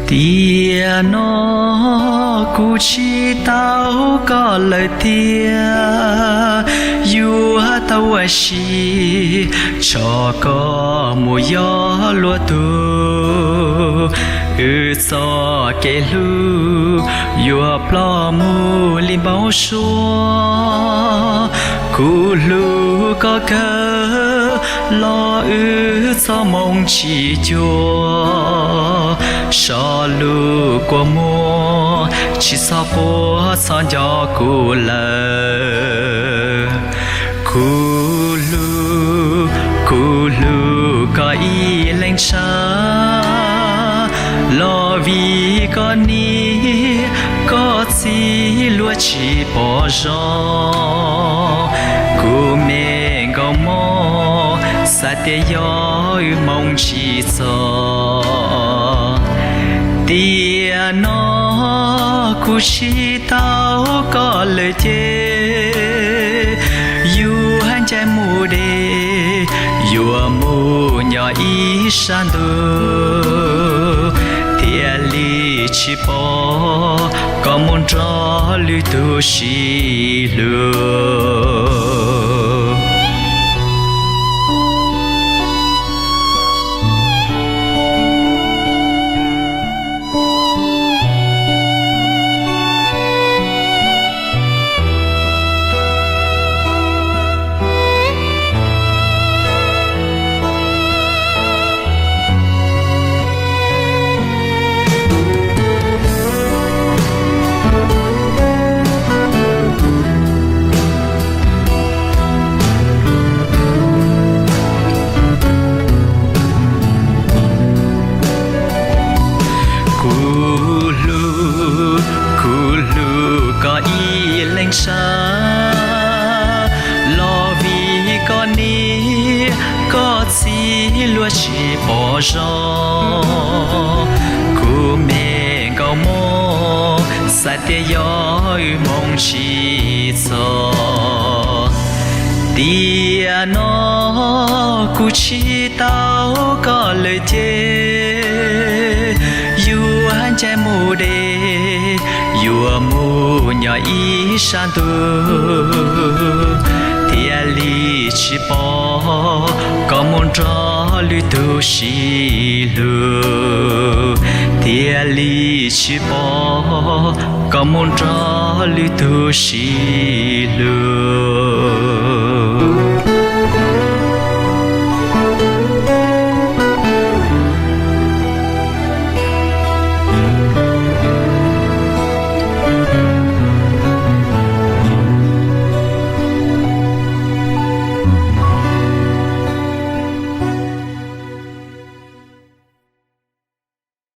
Tiam no kuv tsis tau koj lawm tiag, yuav tau ua si tso koj mus yog luag tug. Wb txoj kev hlub yuav ploj mus li npau suav. Kuv hlub koj kawg los wb txoj moo tsis cuag, so lus kua muag tsis txhob quaj txhob nco kuv lawm. Kuv hlub, kuv hlub koj ib leeg tshaj, los vim koj niam koj txiv luag tsis pom zoo. Kuv me nkauj mog, xav tias yog wb hmoo tsis txog. Tiam no kuv tsis tau koj lawm ces, yuav ncaim mus de, yuav mus nyob ib sab ntuj, thiaj li tsis pom koj mus nrog lwm tus sib hlub. Kuv hlub, kuv hlub koj ib leeg tshaj, los vim koj niam koj txiv luag tsis pom zoo. Kuv me nkauj mog, xav tias yog wb hmoo tsis txog. Tiam no kuv tsis tau koj lawm ces, yuav ncaim mus de, yuav mus nyob ib sab ntuj, thiaj li tsis pom koj mus nrog lwm tus sib hlub, thiaj li tsis pom koj mus nrog lwm tus sib hlub.